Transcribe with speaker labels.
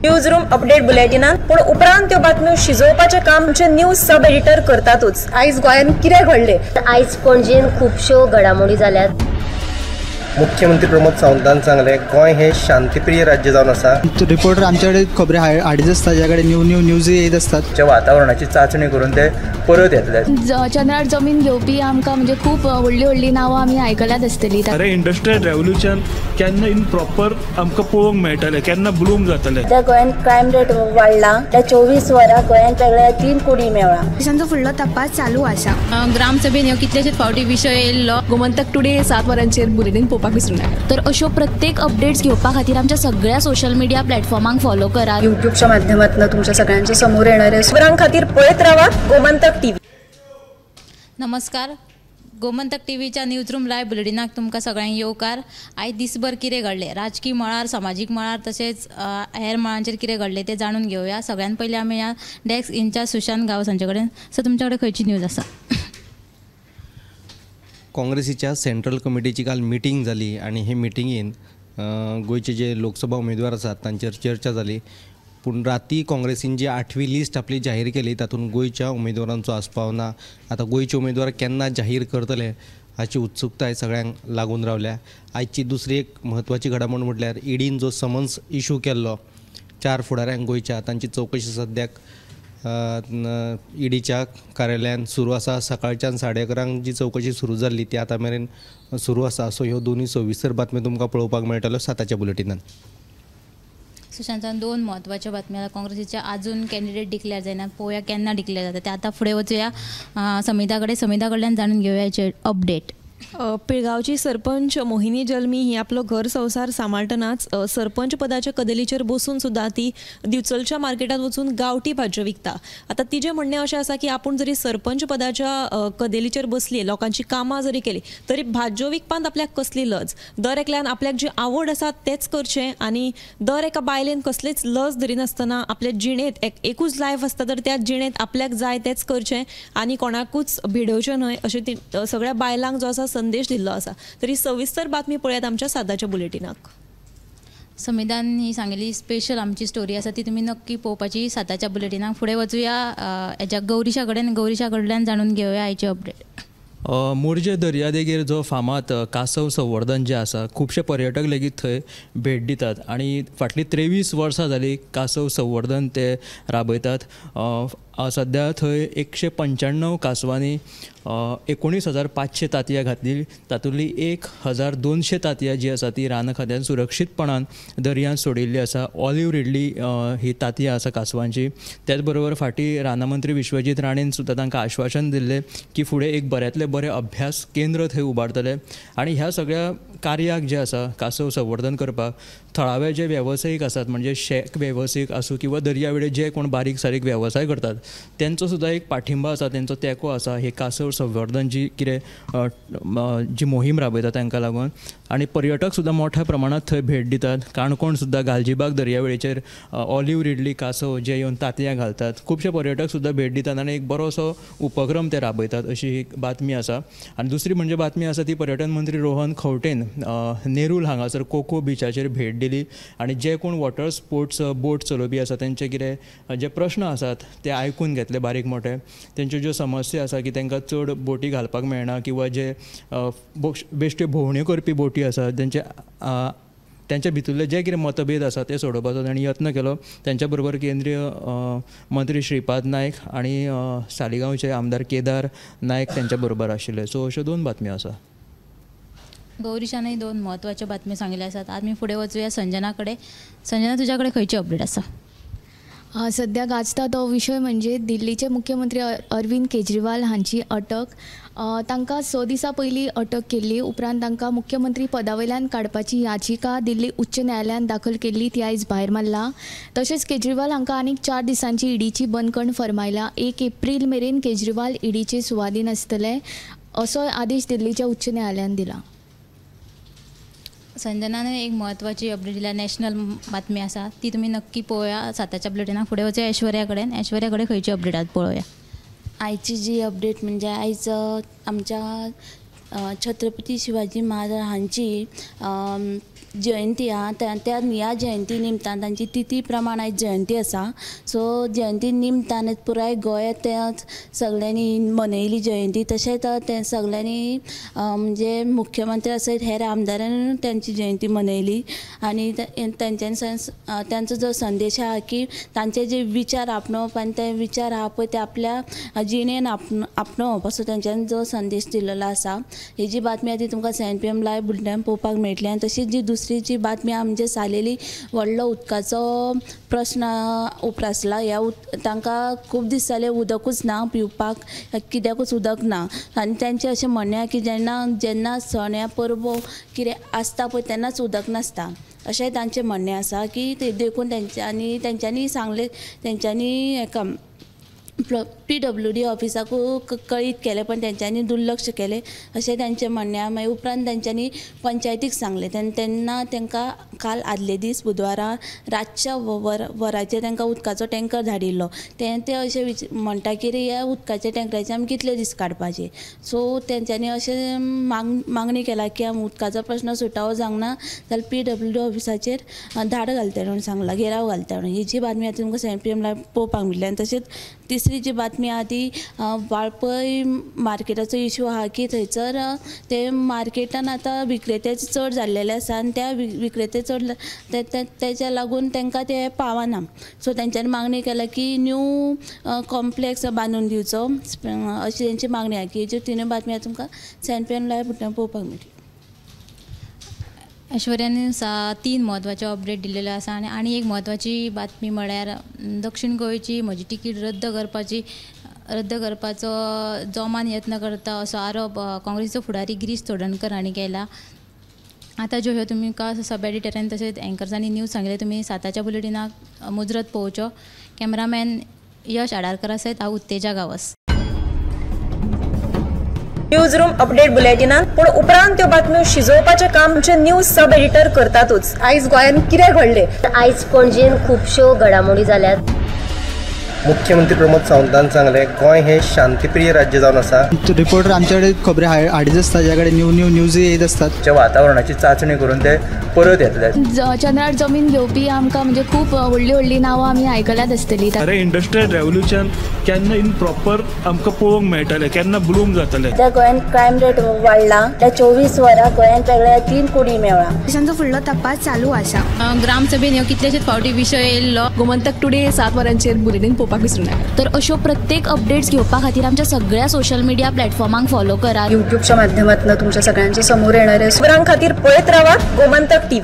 Speaker 1: News room update बुलेटिनान, पूण उपरांत त्यो बातम्यो शिजोवपाचें काम आमचे न्यूज सब एडिटर करतातूच. आयज गोंयांत कितें घडलें,
Speaker 2: आयज पणजेन खुबश्यो घडामोडी जाल्यात.
Speaker 3: मुख्यमंत्री प्रमोद सावंतान सांगलें, गोंय हे शांतीप्रिय राज्य जावन आसा.
Speaker 4: रिपोर्टर आमच्याकडे खबरी हाडीत आसता, ज्या कडेन न्यू न्यू न्यूज येत आसतात.
Speaker 5: वातावरणाची चाचणी करून ते परत येतले.
Speaker 6: चंद्रार जमीन घेवपी आमकां म्हणजे खूब व्हडली व्हडली नांवां आमी आयकल्यात आसतली.
Speaker 7: अरे इंडस्ट्रियल रेव्होल्युशन केन्ना इन प्रॉपर आमकां पळोवंक मेळटलें, केन्ना ब्लूम जातलें.
Speaker 8: त्या गोंयांत क्रायम रेट वाडला, त्या 24 वरां गोंयांत वेगळ्या 3 कोटी मेळ्ळा.
Speaker 9: पोलिसांचो फुडलो तपास चालू आसा.
Speaker 10: ग्रामसभेन ह्यो कितलेशेच फावटी विशय येयल्लो.
Speaker 11: गोमंतक टुडे 7 वरांचेर बुलेटीन पळोवपाक विसरूं नाका.
Speaker 6: तर अश्यो प्रत्येक अपडेट्स घेवपा खातीर आमच्या सगळ्या सोशल मिडिया प्लॅटफॉर्मांक फॉलो करात.
Speaker 1: युट्यूबच्या माध्यमातून तुमच्या सगळ्यांच्या समोर येणाऱ्या खबरां खातीर पळयत रावात गोमंतक टीव्ही.
Speaker 10: नमस्कार, गोमंतक टीव्हीच्या न्यूज रूम लायव्ह बुलेटिनाक तुमकां सगळ्यांक येवकार. आयज दिसभर कितें घडलें राजकी मळार, समाजीक मळार तशेंच हेर मळांचेर कितें घडलें तें जाणून घेवया. सगळ्यान पयलीं आमी ह्या डेस्क इन्चार्ज सुशांत गांवस हांचे कडेन. सो तुमच्या कडेन खंयची न्यूज आसा?
Speaker 3: काँग्रेसीच्या सेंट्रल कमिटीची काल मिटींग जाली आनी हे मिटिंगेन गोंयचे जे लोकसभा उमेदवार आसात तांचेर चर्चा जाली. पूण राती काँग्रेसीन जी 8वी लिस्ट आपली जाहीर केली तातूंत गोंयच्या उमेदवारांचो आस्पाव ना. आतां गोंयचे उमेदवार केन्ना जाहीर करतले हाची उत्सुकताय सगळ्यांक लागून रावल्या. आयची दुसरी एक म्हत्वाची घडामोड म्हटल्यार ईडीन जो समन्स इशू केल्लो 4 फुडाऱ्यांक गोंयच्या, तांची चवकशी सद्याक ईडीच्या कार्यालयान सुरू आसा. सकाळच्यान 11:30 जी चवकशी सुरू जाल्ली ती आतां मेरेन सुरू आसा. सो ह्यो दोनूय सविस्तर बातम्यो तुमकां पळोवपाक मेळटल्यो 7च्या बुलेटिनान.
Speaker 10: सुशांतान दोन म्हत्वाच्यो बातम्यो. काँग्रेसीच्या अजून कॅन्डिडेट डिक्लेअर जायना, पळोवया केन्ना डिक्लेअर जाता ते. आतां फुडें वचुया समिता कडेन, समिता कडल्यान जाणून घेवया हेचे अपडेट.
Speaker 11: पिळगांवची सरपंच मोहिनी जल्मी ही आपलो घर संवसार सांबाळटनाच सरपंच पदाच्या कदेलीचेर बसून सुद्दां ती दिवचलच्या मार्केटांत वचून गांवठी भाजयो विकता. आतां तिजें म्हणणें अशें आसा की आपूण जरी सरपंच पदाच्या कदेलीचेर बसली, लोकांची कामां जरी केली तरी भाजयो विकपांत आपल्याक कसली लज. दर एकल्यान आपल्याक जी आवड आसा तेच करचें आनी दर एका बायलेन कसलीच लज धरिनासतना आपल्या जिणेंत एकूच लायफ आसता तर त्या जिणेंत आपल्याक जाय तेच करचें आनी कोणाकूच भिडोवचें न्हय अशें ती सगळ्या बायलांक जो आसा संदेश दिल्लो आसा. तरी सविस्तर बातमी पळयात आमच्या 7च्या बुलेटिनाक.
Speaker 10: समिधान ही सांगिल्ली स्पेशल आमची स्टोरी आसा ती तुमी नक्की पळोवपाची 7च्या बुलेटिनाक. फुडें वचुया हेज्या गौरीशा कडेन, गौरीशा कडल्यान जाणून घेवया आयची अपडेट.
Speaker 12: मोरजे दर्यादेगेर जो फामाद कासव संवर्धन जें आसा, खुबशे पर्यटक लेगीत थंय भेट दितात आनी फाटलीं 23 वर्सां जालीं कासव संवर्धन ते राबयतात. सद्या थंय 195 कासवांनी 19,500 तांतयां घातली, तातूंतली 1,200 तांतयां जी आसा ती रान खात्यान सुरक्षीतपणान दर्यांत सोडिल्ली आसा. ऑलिव्ह रिडली ही तांतयां आसा कासवांची. त्याच बरोबर फाटीं रानमंत्री विश्वजीत राणेन सुद्दां तांकां आश्वासन दिल्लें की फुडें एक बऱ्यांतलें बरें अभ्यास केंद्र थंय उबारतले आनी ह्या सगळ्या कार्याक जें आसा कासव संवर्धन करपाक थळावे जे वेवसायीक आसात, म्हणजे शेक वेवसायीक आसूं किंवा दर्यावेळेर जे कोण बारीक सारीक वेवसाय करतात तेंचो सुद्दां एक पाठिंबा आसा, तेंचो तेंको आसा हे कासव संवर्धन जी कितें जी मोहीम राबयता तांकां लागून. आनी पर्यटक सुद्दां मोठ्या प्रमाणांत थंय भेट दितात. काणकोण सुद्दां गालजीबाग दर्यावेळेचेर ऑलिव्ह रिडली कासव जे येवन तांतयां घालतात, खुबशे पर्यटक सुद्दां भेट दितात आनी एक बरोसो उपक्रम ते राबयतात अशी एक बातमी आसा. आनी दुसरी म्हणजे बातमी आसा ती पर्यटन मंत्री रोहन खंवटेन नेरूल हांगासर कोको बिचाचेर भेट दिली आनी जे कोण वॉटर स्पोर्ट्स बोट चलोवपी आसा तेंचे कितें जे प्रश्न आसात ते आयकून घेतले, बारीक मोठे तेंच्यो ज्यो समस्या आसा की तांकां चड बोटी घालपाक मेळना किंवा जे बेश्ट्यो भोंवण्यो करपी बोटी आसा तेंच्या भितरले जे कितें मतभेद आसा ते सोडोवपाचो तांणी यत्न केलो. तेंच्या बरोबर केंद्रीय मंत्री श्रीपाद नायक आनी सालिगांवचे आमदार केदार नायक तेंच्या बरोबर आशिल्ले. सो अश्यो दोन बातम्यो आसा.
Speaker 10: गौरीशानय दोन म्हत्वाच्यो बातम्यो सांगिल्ल्यो आसात. आमी फुडें वचुया संजना कडेन. संजना, तुज्या कडेन खंयची अपडेट आसा?
Speaker 6: सध्या गाजता तो विशय म्हणजे दिल्लीचे मुख्यमंत्री अरविंद केजरीवाल हांची अटक. तांकां 6 दिसां पयलीं अटक केल्ली, उपरांत तांकां मुख्यमंत्री पदा वयल्यान काडपाची याचिका दिल्ली उच्च न्यायालयान दाखल केल्ली, ती आयज भायर मारला. तशेंच केजरीवाल हांकां आनीक 4 दिसांची ईडीची बंदखण फर्मायला. 1 एप्रील मेरेन केजरीवाल ईडीचे सुवादीन आसतले असोय आदेश दिल्लीच्या उच्च न्यायालयान दिला.
Speaker 10: संजनाने एक म्हत्वाची अपडेट दिल्या, नॅशनल बातमी आसा ती तुमी नक्की पळोवया 7च्या बुलेटिनाक. फुडें वचूया ऐश्वर्या कडेन. ऐश्वर्या कडेन खंयची अपडेट आसा पळोवया.
Speaker 8: आयची जी अपडेट म्हणजे आयज आमच्या छत्रपती शिवाजी महाराज हांची
Speaker 13: जयंती आहा त्या ह्या जयंती निमतान तांची तिथी प्रमाण आयज जयंती आसा. सो जयंती निमतान पुराय गोंयांत त्या सगळ्यांनी मनयली जयंती. तशेंच ते सगळ्यांनी म्हणजे मुख्यमंत्री सयत हेर आमदारांनी तांची जयंती मनयली आनी तेंच्यांनी तांचो जो संदेश आहा की तांचे जे विचार आपणोवप आनी ते विचार आहा पळय ते आपल्या जिणेन आपणोवप असो तेंच्यांनी जो संदेश दिलेलो आसा. ही जी बातमी आहा ती तुमकां 7 PM live बुलेटिनान पळोवपाक मेळटली. आनी तशीच जी दुसरी जी बातमी आहा म्हणजे सालेली व्हडलो उदकाचो प्रस्न उप्रासला. ह्या तांकां खूब दीस जाले उदकूच ना पिवपाक, कित्याकूच उदक ना. आनी तांचें अशें म्हणणें आहा की जेन्ना जेन्ना सण या परबो कितें आसता पळय तेन्नाच उदक नासता अशें तांचें म्हणणें आसा की देखून तेंच्यांनी सांगलें, तेंच्यांनी हेका PWD ऑफिसाकू कळीत केलें पण तेंच्यांनी दुर्लक्ष केलें अशें तांचें म्हणणें आहा. मागीर उपरांत तेंच्यांनी पंचायतीक सांगलें तेन्ना तांकां काल आदले दीस बुधवारा रातच्या वराचेर तांकां उदकाचो टँकर धाडिल्लो. ते अशें म्हणटा की ह्या उदकाच्या टँकराचे आमी कितले दीस काडपाचे. सो तेंच्यांनी अशें मागणी केला की आमी उदकाचो प्रश्न सुटावो जावंक ना जाल्यार PWD ऑफिसाचेर धाड घालतले म्हणून सांगलां, घेराव घालतले म्हणून. ही जी बातमी आतां तुमकां 7 PM live पळोवपाक मेळटली. आनी तशेंच तिसरी जी बातमी आहा ती वाळपय मार्केटाचो इशू आहा की थंयसर ते मार्केटान आतां विक्रेते चड जाल्लेले आसा आनी त्या विक्रेते चड तेच्या लागून तांकां ते पावना. सो तेंच्यांनी मागणी केल्या की न्यू कॉम्प्लेक्स बांदून दिवचो अशी तेंची मागणी आहा. की ज्यो तिनूय बातमी आतां तुमकां 7 PM live बुलेटिनान पळोवपाक मेळटली.
Speaker 10: ऐश्वर्यान 3 म्हत्वाचे अपडेट दिलेले आसा. आनी आनी एक म्हत्वाची बातमी म्हळ्यार दक्षिण गोंयची म्हजी तिकीट रद्द करपाचो जोमान यत्न करता असो आरोप काँग्रेसीचो फुडारी गिरीश चोडणकर हांणी केला. आतां ज्यो ह्यो तुमकां सब एडिटरान तशेंच एंकर्सांनी न्यूज सांगले तुमी 7च्या बुलेटिनाक मुजरत पळोवच्यो. कॅमेरामॅन यश आडारकरा सयत हांव उत्तेजा गांवस.
Speaker 1: न्यूज रूम अपडेट बुलेटिनान पूण उपरांत त्यो बातम्यो शिजोवपाचें काम आमचे न्यूज सब एडिटर करतातूच. आयज गोंयांत कितें घडलें,
Speaker 2: आयज पणजेन खुबश्यो घडामोडी जाल्यात.
Speaker 14: मुख्यमंत्री प्रमोद सावंतान सांगलें गोंय हें शांतीप्रिय राज्य जावन आसा.
Speaker 4: रिपोर्टर आमच्याकडे खबरी हाडीत आसता, ज्या कडेन न्यू न्यू न्यूज येत आसतात.
Speaker 5: वातावरणाची चाचणी करून ते परत येतले.
Speaker 6: चंद्रार जमीन घेवपी आमकां म्हणजे खूब व्हडली व्हडली नांवां आमी आयकल्यात आसतली.
Speaker 7: अरे इंडस्ट्रियल रेव्होल्युशन केन्ना इन प्रॉपर आमकां पळोवंक मेळटलें, केन्ना ब्लूम जातलें.
Speaker 8: त्या गोंयांत क्रायम रेट वाडला. त्या 24 वरां गोंयांत वेगळ्या 3 कोटी मेळ्ळा.
Speaker 9: तांचो फुडलो तपास चालू आसा.
Speaker 10: ग्रामसभेन ह्यो कितलेशेच फावटी विशय येयल्लो.
Speaker 11: गोमंतक टुडे 7 वरांचेर बुलेटीन पळोवपाक विसरूं नाका.
Speaker 6: तर अश्यो प्रत्येक अपडेट्स घेवपा खातीर आमच्या सगळ्या सोशल मिडिया प्लॅटफॉर्मांक फॉलो करात.
Speaker 1: युट्यूबच्या माध्यमातून तुमच्या सगळ्यांच्या समोर येणारे खबरां खातीर पळयत रावा गोमंतक टीव्ही.